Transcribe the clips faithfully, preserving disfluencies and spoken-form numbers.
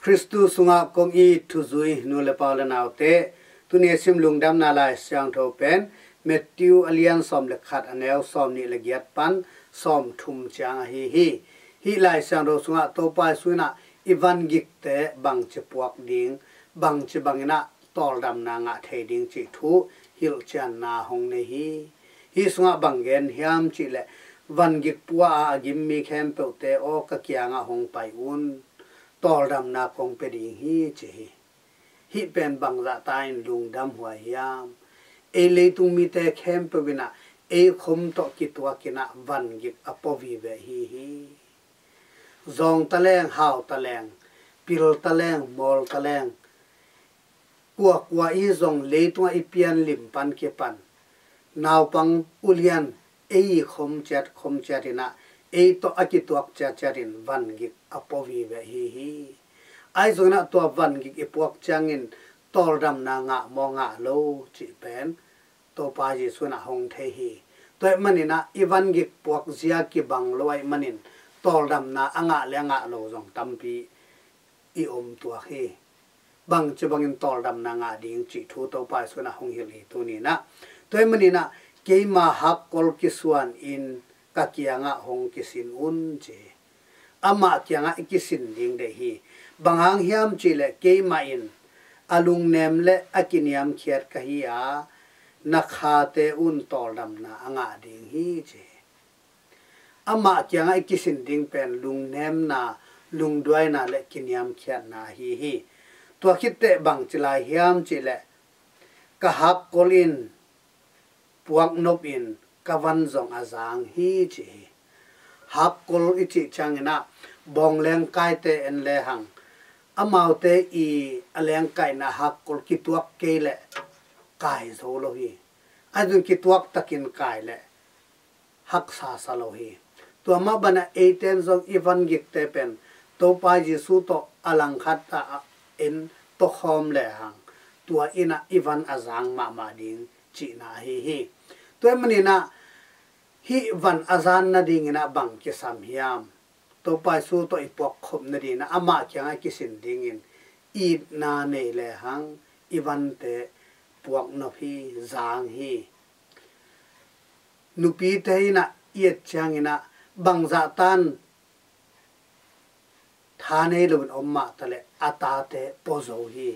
Khristu sungah kong it thuzui nu le pa u le naute, tuni a sim lungdamna Lai Siangtho pen Matthew a lian sawm le khat, a neu sawm nih le giat pan sawm thum ciang ahi hi. Hih Lai Siangtho sungah Topa Jesu in ah i van gikte bangci puak ding, bangci bangin ah tawldamna ngah thei ding cih thu hilhcianna hong nei hi. Hih sungah bang gen hiam cih leh, van gik pua a a gim mi khempeuhte aw, ka kiangah hong pai un, tawldamna kong pia ding hi, ci hi. Hih pen bangzah ta in lungdam huai hiam? Ei leitung mite khempeuh in ah ei khom tawh kituak in ah van gik a pua vive hi hi. Zawng taleng, hau taleng, pil taleng, mawl taleng, kuakua i zong leitungah i pian lim pan kipan, naupang ulian ei khom ciat khom ciat in ah ei tawh a kituak ciatciat in van gik a pua vive hi hi. Ahi zongin ah tua van gik i puak ciangin tawldamna ngah maw ngah lo cih pen Topa Jesu in ah hong thei hi. Tua ahih manin ah i van gik puak zia kibang lo ahih manin tawldamna a ngah le a ngah lo zong tampi i om tuak hi. Bangci bangin tawldamna ngah ding cih thu Topa Jesu in ah hong hilh hi tuni in ah. Tua ahih manin ah keima hakkol kisuan in ka kiangah hong kisin un, ci hi. Amah kiangah i kisin ding deih hi. Bang hang hiam cih leh keimah in a lungnem le a kiniamkhiat ka hi a, na khate un tawldamna a ngah ding hi, ci hi. Amah kiangah i kisin ding pen lungnemna, lungduaina le kiniamkhiatna ahi hi. Tua khit teh bangci lai hiam cih leh, ka hakkol in puak nop in ka van zong a zang hi, ci hi. Hakkol i cih ciangin ah bawng lengkaite en lehang, amaute i a lengkaihna hakkol kituak kei leh kai zo lo hi. Ahi zongin kituak takin kai leh haksa sa lo hi. Tua mah bangin ah eite'n zong i van gikte pen Topa Jesu tawh a langkhat ah en pua khawm lehang, tua in ah i van a zang mahmah ding cihna ahi hi. Tua ahih manin ah hih van a zan nadingin ah bang kisam hiam? Topa Jesu tawh i puak khop nadingin ah amah kiangah i kisin dingin itna nei lehang i vante puak nop hi, zang hi. Nupite in ah i et ciangin ah bangzah tan tha nei loin om mah taleh a tate pua zo hi.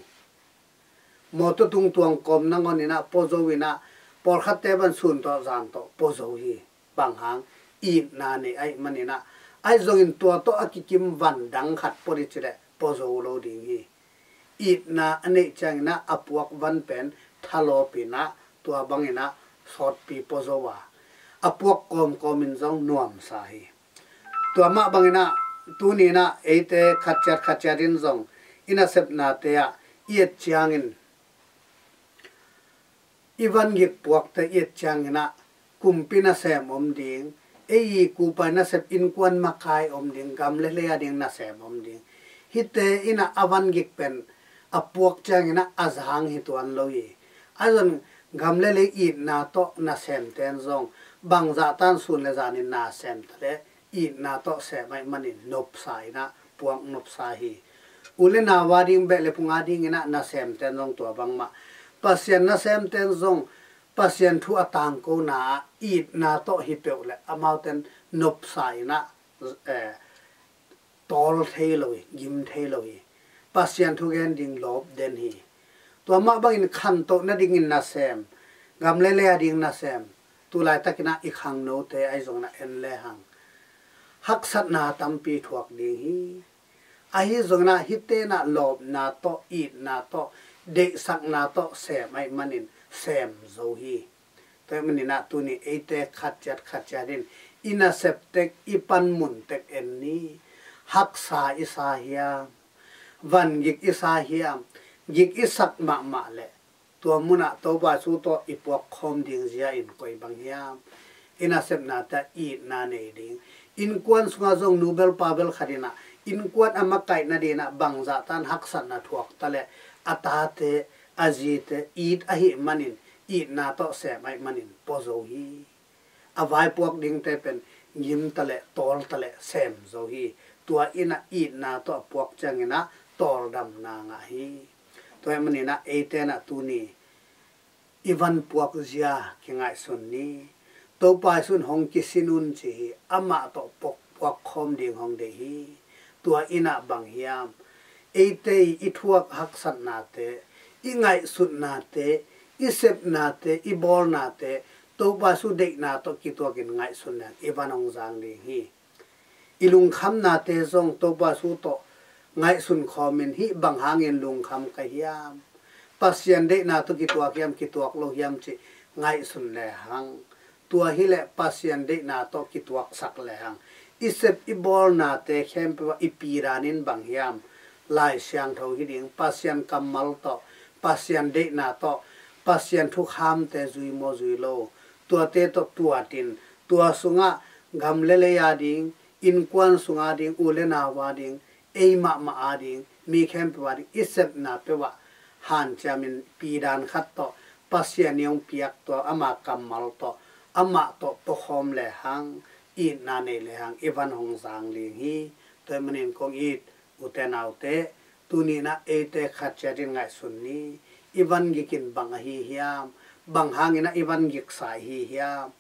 Mawtaw tung tuang kawm nangawn in ah pua zo in ah, pawlkhatte bang sun tawh zan tawh pua zo hi. Bang hang? Itna nei ahih manin ah. Ahi zongin tua tawh a kikim van dang khat pua dih ci leh pua zo lo ding hi. Itna a neih ciangin ah a puak van pen thalawp in ah, tua bangin ah sawtpi pua zo a, a puak kawmkawm in zong nuamsa hi. Tua mah bangin ah tuni in ah eite khatciat khatciat in zong i nasepnate ah i et ciangin, i van gik puakte i et ciangin ah kumpi nasem om ding, ei i kupai nasep, innkuan makai om ding, gam le lei a ding nasem om ding. Hihte in ah a van gik pen a puak ciangin ah a zang hi tuan lo hi. Ahi zongin gam le lei itna tawh nasemte'n zong bangzah tan sun le zanin nasem taleh itna tawh sem ahih manin nopsa in ah puak nopsa hi. U le nau a ding, beh le phung a dingin ah nasemte'n zong tua bangmah. Pasian nasemte'n zong Pasian thu a tangkona ah itna tawh hi peuh leh amaute'n nopsa in ah, eh, tawl thei lo hi, gim thei lo hi. Pasian thugen ding lawp den hi. Tua mah bangin khantoh nadingin nasem, gam le lei a ding nasem, tu laitakin ah i khangnote ahi zongin ah en lehang haksatna tampi thuak ding hi. Ahi zongin ah hihte in ah lawpna tawh, itna tawh, deihsakna tawh sem ahih manin sem zo hi. Tua ahih manin ah tuni eite khatciat khatciat in i nasep tek, i panmun tek en ni. Haksa i sa hiam? Van gik i sa hiam? Gik i sak mahmah leh tua munah Topa Jesu tawh i puak khawm ding zia in koi bang hiam? I nasepnate ah itna nei ding. Innkuan sungah zong nu bel pa bel khat in ah innkuan a makaih nadingin ah bangzah tan haksatna thuak taleh a tate, a zite it ahih manin, itna tawh sem ahih manin pua zo hi. A vaipuak dingte pen gim taleh, tawl taleh sem zo hi. Tua in ah itna tawh a puak ciangin ah tawldamna ngah hi. Tua ahih manin ah eite in ah tuni i van puak zia kingaihsun ni. Topa Jesu in hong kisin un ci hi. Amah tawh puak, puak khawm ding hong deih hi. Tua in ah bang hiam, eite i thuak haksatnate, i ngaihsutnate, i sepnate, i bawlnate Topa Jesu deihna tawh kituakin ngaihsun leng i van hong zang ding hi. I lungkhamnate zong Topa Jesu tawh ngaihsun khawmin, hih bang hangin lungkham ka hiam, Pasian deihna tawh kituak hiam, kituak lo hiam cih ngaihsun lehang, tua hileh Pasian deihna tawh kituaksak lehang, i sep i bawlnate khempeuh ah i pidan in bang hiam, Lai Siangtho hi ding, Pasian kammal tawh, Pasian deihna tawh, Pasian thukhamte zui maw zui lo, tuate tawh tuatin, tua sungah gam le lei a ding, innkuan sung a ding, u le nau a ding, ei mahmah a ding, mi khempeuh a ding, i sepna peuh ah hanciamin pidan khat tawh, Pasian in hong piak tua ama kammal tawh, amah tawh puakhawm lehang, itna nei lehang i van hong zang ding hi. Tua ahih manin kong it ute naute, tuni in ah eite khat ciatin ngaihsun ni. I van gik in bang ahi hiam? Bang hangin ah i van giksa i hi hiam?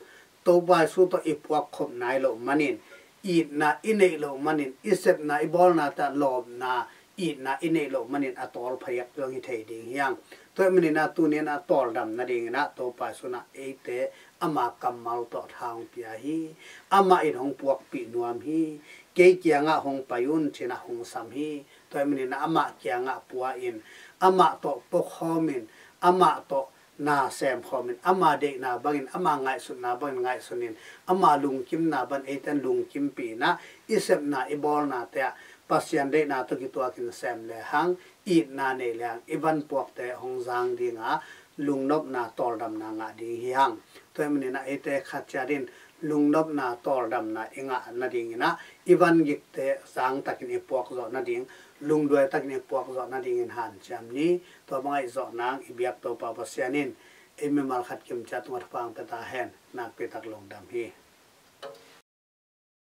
Topa Jesu tawh i puak khop nai loh manin, itna i neih loh manin, i sepna i bawlnate ah lawpna, itna i neih loh manin a tawl phadiak zong hi thei ding hi hang. Tua ahih manin ah tuni in ah tawldam nadingin ah Topa Jesu in ah eite ama kammal tawh tha hong pia hi. Amah in hong puakpih nuam hi. Kei kiangah hong pai un ci-in ah hong sam hi. Tua ahih manin ah amah kiangah pua-in, amah tawh puakhawmin, amah tawh na semkhawmin, ama deihna bangin, ama ngaihsutna bangin ngaihsunin, ama lungkimna bangin eite in lungkimpih in ah, i sepna i bawlnate ah Pasian deihna tawh kituakin sem lehang, itna nei lehang, i van puakte hong zang ding a, lungnopna tawldamna ngah ding hi hang. Tua ahih manin ah eite khat ciatin lungnopna tawldamna i ngah nadingin ah, i van gikte zangtakin i puak zawh nading, lungduaitakin i puak zawh nadingin hanciam ni. Tua bang ahi zawh nang i biak Topa Pasian in ei mimal khat kimciat tungah thupha hong pia ta hen. Nakpi tak lungdam hi.